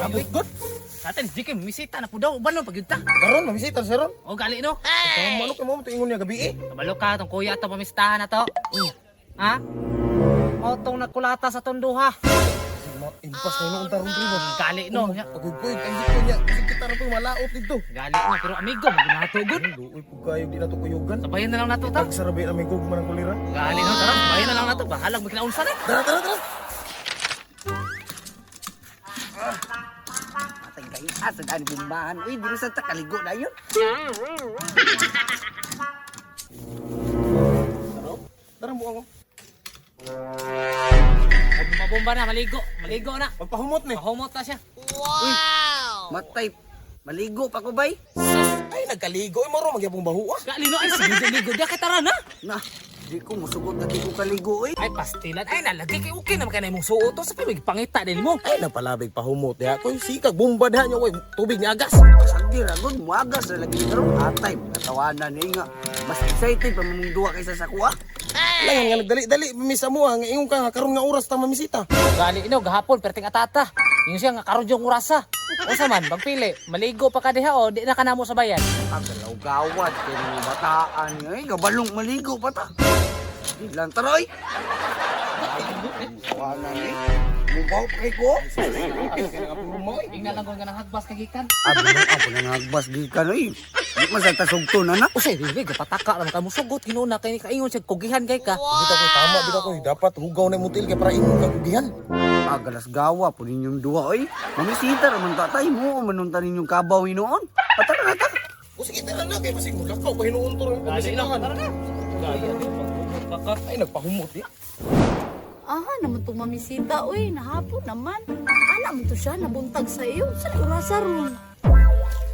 Abot god. Sa atin, di kay misita na po daw. Uban no, pagyud ta. Karon mamisita sa ron. O gali no. Tama ano kay mo ingon niya gabi eh. Kabalo ka, tong kuya ato pamistahan na to. Ha? Otong nagkulata sa tunduha. Impas na noon tarong pre ba. Gali no. Pagugpoy ang ko niya kasi kita ra po malaot dito. Gali no, pero amigo, maginatugod. Luoy pug kayo di nato kuyugan. Sabayan na lang nato ta. Tag sa rabi amigo man ang kulira. Gali no, tara, sabayan na lang nato. Bahalag magkinaunsa na. Tara, tara, tara. Atay kay asa dani bumbahan. Uy, dili sa ta kaligo na yun. Tara mo ako. Mabomba na, maligo. Maligo na. Magpahumot ni. Mahumot na siya. Matay, maligo pa ko bay. Ay nagkaligo ay moro magyapong baho ah. Gali no, ay sige, ligo. Di ka tara na. Na, di ko musugot na di ko kaligo oy. Ay pastilan, ay nalagi kay okay naman kay na imong suot to sa pimig pangita din mo. Ay napalabig pahumot diha koy sikag bomba diha nya oy tubig ni agas. Sagdi ra gud muagas ra lagi karon atay natawanan ni nga. Mas excited pa mamong duwa kaysa sa kuha. Langan nga nagdali-dali misa mo ah, nga ingon ka nga karon nga oras ta mamisita. Gali no, gahapon perting atata. Ingon siya nga karon yung orasa. Usa man, pagpili, maligo pa ka diha o di na ka namo sa bayan. Ang gawad kay mga bataan ay gabalong maligo pa ta. Di lang taroy. Tawanan ni. Mubaw pa kay ko. Ingna lang ko nga nang hagbas kay gikan. Abi na ako nangagbas gikan oy. Di man sa tasugto na na. Usay dili gapataka ra man ka musugot hinuna kay kaingon siya kugihan kay ka. Bitaw koy tama bitaw koy dapat hugaw na imong tiil kay para ingon ka kugihan. Ah, galas gawa po ninyong duwa oy. Mamisita ra man tatay mo manunta ninyong kabaw hinuon. Patara na ta. O sige tara na kay basig magkakaw pa hinuon to ron Gali no, tara na. Gaya di pagkumot pa ka. Ay nagpahumot diha. Aha, naman itong mamisita, uy, nahapon naman. Ana mo to siya, nabuntag sa iyo. Saan orasa ron?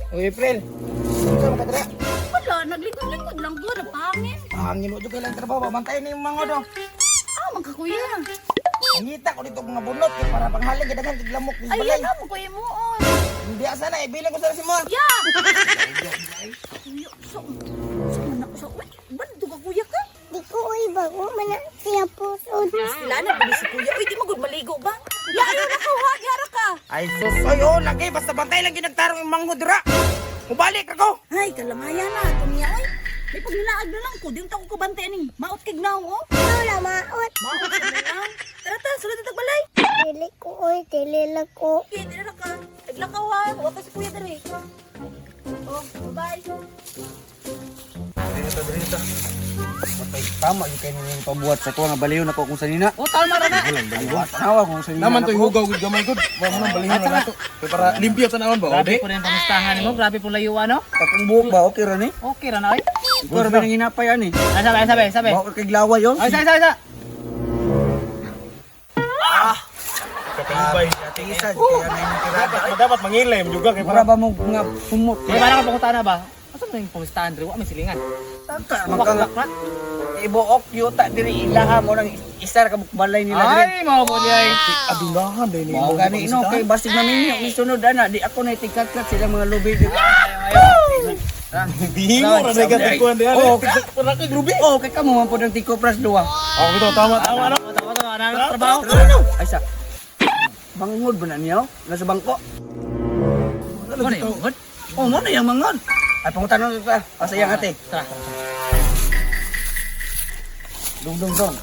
Uy, April. Unsa man ka dira? Wala, naglingkod-lingkod lang ko, nagpahangin. Pahangin mo jud kay lang trabaho, bantayan ni mga do. Ah, magkakuya. Angita ko dito mga bunot kay para panghaling gidaghan kay lamok sa Ay, balay. yan mo, kuya mo, on. Hindi asa na ibilin ko sa si mo. Ya! Kuya, so, so, man ako sa, uy, bando ka, kuya ka. Di ko uy bago man na siya pusod. Sila na, bili si kuya. Uy, di magod maligo ba? Ya, ayaw na ka, ha, yara ka. Ay sus, oy oh, lagi basta bantay lang ginagtarong imong manghod dira. Mubalik ako. Ay, kalamaya na, tumiya, oy. May pagnilaag na lang ko, di unta ko kabantay aning maot kig naong, oh. Ikaw la maot. Maot ka na lang. Tara ta, sulod na tagbalay. Dili ko uy, dili lang ko. Okay, dili na ka. Naglakaw ha. Huwag ka si kuya diri. Oh, bye-bye. Dili ta dili ta. Matay tama yung kay ninyong pabuhat sa tuwa nga baliw na ko kung sanina. O tama ra na. Tanawa kung sanina. Naman to'y hugaw gud gamay gud. Wa mo nang balihon na nato. Kay para limpyo tanawon ba Grabe ode. po na yung pamistahan nimo, grabe po layuan no. Akong buhok ba okay ra ni? Okay ra na oy. Ikaw ra ba nang hinapay ani? Ay sabi, ay sabi, sabi. Bawo kay glaway yon. Ay sabi, sabi, sabi. Katibay. Isa kaya na imong tirada. Dapat dapat mangilay mo juga kay Mura para ba mo nga humot? May parang ka pangutana ba? Asa man yung pamistahan diri? Wa may silingan. Tata man ka nga. Ibuok yuta diri ilaha mo nang isa ra ka balay nila diri. Ay, mao po di ay. adunahan dai ni Mao gani no kay basig maminyo ni sunod ana di ako na tigkat-kat sila mga lubi diri. Bihimo ra na gatikuan diha. Oo, para kay grubi. Oh, kay kamo man pod ang tikopras duwa. Oh, bitaw tama tama no. Tama tama tama na trabaho. Ay sa Bangod ba na niyo? Nasa bangko. Mo na yung manghod. Oh, mo na yung mangod. Ay pangutan ta. Asa yang ate? Tara. Dong dong dong.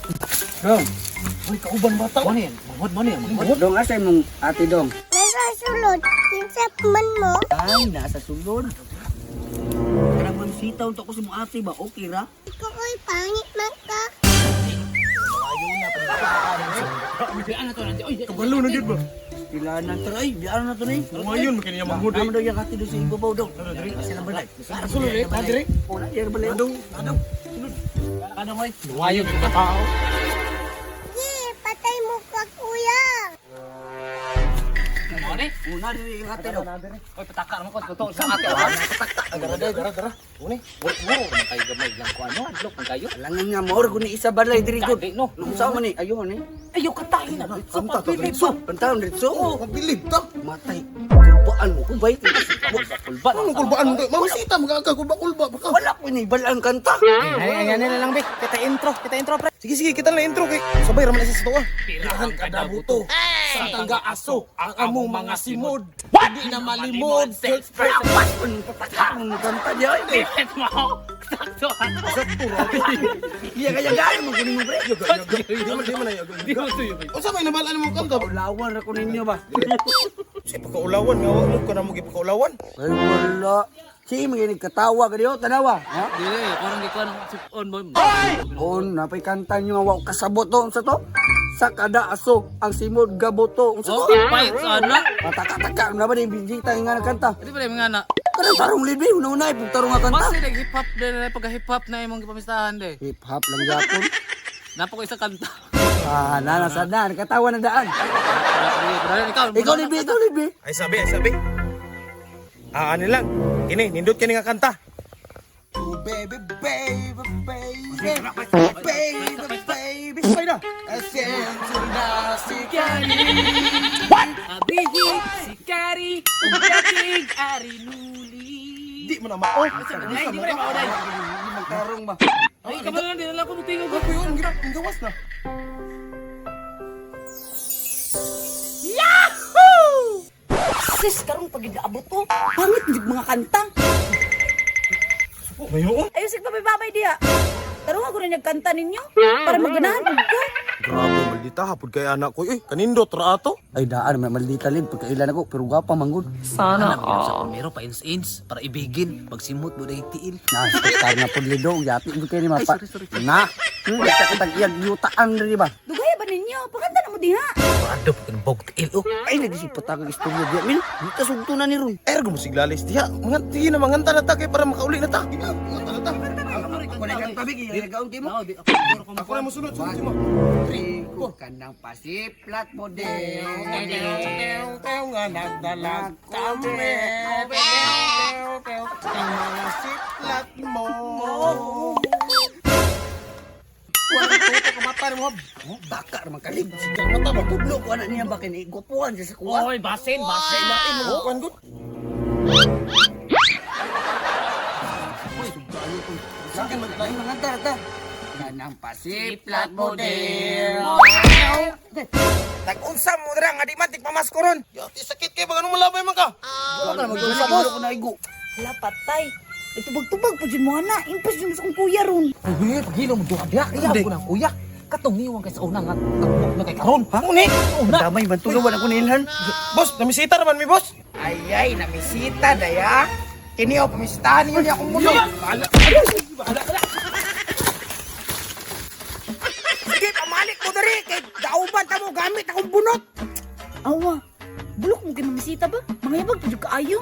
Dong. Uy, kauban bata. Mo na yan, manghod mo na yan, manghod. Dong asa imong ate dong? Nasa sulod, kinsa man mo. Ay, nasa sulod. Kanang mamsitaw to ko si mong ate ba? Okay ra? Di ko uy, pangit man ka. Di ana to nanti. Oy, Kabalo na gyud ba. Tilanan tara ay, biara na to ni. Ngayon makini niya manghod. Tama daw yung ate doon sa ibabaw daw. Sila balay. Sulod eh, dire. Oh, na yan balay. Adong, adong. ano oy? Luwayon ka tao. Ye, patay mo ka kuya. Mo ni. Una diri yung ate daw. Oy, pataka naman ko totoo sa ate. ah. Dara dara dara dara. Uni. Muro man kayo gamay lang ko ano, adlok man kayo. Alangan nga maor ko ni isa balay diri gud. Gani, no. Nung sa man ni ayo ni. Ayo katahin na. Anta to diretso. Pantaon diretso. Pabilib ta. Matay. Kulbaan mo ko bay. Kulba. Ano kulbaan mo? Mamisita mga ka kulba kulba baka. Wala ko ni balaan kanta. Ay, ay, na lang be. Kita intro, kita intro pre. Sige sige, kita na intro kay sabay ra man sa tuwa. Pirahan kada buto. Sa tangga aso ang among mga simod. Hindi na malimod. Apat ko nung patakaron mo kanta diya. Ay, Mo. Sakto. Sakto ra. Iya kaya gaya mo kunin mo pre. Di man di man ay. Di mo tuyo. Unsa may nabalaan mo kanta? Ulawan ra ko ninyo ba? Sa pagkaulawan nga wa mo ka na mo gipakaulawan. Ay wala. Sige, maginig katawa ka diyo, tanawa. Ha? Dili, parang gikuan ang sip on mo. On, napay kanta nyo nga wa ko kasabot to. Unsa to? Sa kada aso, ang simod gaboto. Unsa Oh, to? pait sa ana. Pataka-taka, na ba na yung bijita nga nagkanta? Di ba mga na? Kanang tarong libre, una-una, ipong tarong nga kanta. Basta nag hip hop din pag hip hop na imong gipamistahan de. Hip hop lang yapon. Napo ko isang kanta. Ah, nana sa daan, katawa na daan. Ikaw, Ikaw libre, ikaw libre. Ay sabi, ay sabi. Ah, ani lang. Kini nindot kini nga kanta. Oh, baby, baby, baby, baby, baby. Sabay na. Asensya na si Kenny. Abihi, si Kari, Ugatig, Ari Nuli. Di mo na mao. Ay, di mo na mao, day. Tarong ba? Ay, ikaw na lang, di na lang ako mutingog. Ako yun, ang gawas na. Sis, karong pag abot to. Pangit jud mga kanta. Mayon. Ayos babay-babay diha. Tarong ako na nagkanta ninyo para maganahan pud ko. Grabe, maldita hapod kay anak ko. Eh, kanindot ra ato. Ay daan, may maldita lid, pagkailan ako, pero gwapa manggod. Sana all. Sa pa ins-ins, para ibigin, pagsimot mo dahil tiil. Na, spektar na pod lido, yati ko kayo ni mapa. Na, kita kitang iyag yutaan rin ba? Dugay ba ninyo? Pagkanta na mo diha. Parado, pag bog tiil, oh. Ay, nagisipat ang istorya diya, min. Dita sugto na ni Ron. Ergo mo siglalis diha. Mga sige na manganta na ta kay para makauli na ta. Sige na, manganta na ta. Ako na kang tabi, kaya nagaon mo. Ako na mosunod, sunod mo. Ko kanang pasiplat mo din. Tew tew nga nagdalag kami. Tew tew ang mga siplat mo. Wala tuto ka mata ni mo. Baka raman kalig. Sigang mata ba? Tudlo ko anak niya ba kini gwapuan siya sa kuha. Oy, basin, basin. Lain mo kuan gud. Sige Ay, mga tara Kanang pasiplat mo din. Nag-unsa mo dira nga di man tigpamasko ron. Yati sakit kay baga nung malabay man ka. Wala ka mag-unsa boss. Ko naigo. Hala patay. Itubag-tubag po jud mo ana. Impas jud mo sa akong kuya ron. Uy, paghilom mo duha diha. Kaya ako ng kuya. Katong niwang kay sa una nga, tagbok na kay karon. Ano ni? Una. Damay man tulawan ako nilhan. Boss, namisita raman mi boss. Ay, ay, namisita, daya. Kini o, pamisitahan ninyo niya akong mulo. Sige, pamalik mo diri kay dauban ta mo gamit akong bunot. Awa. Bulok mo kay mamisita ba? Mga yabag po jud kaayo.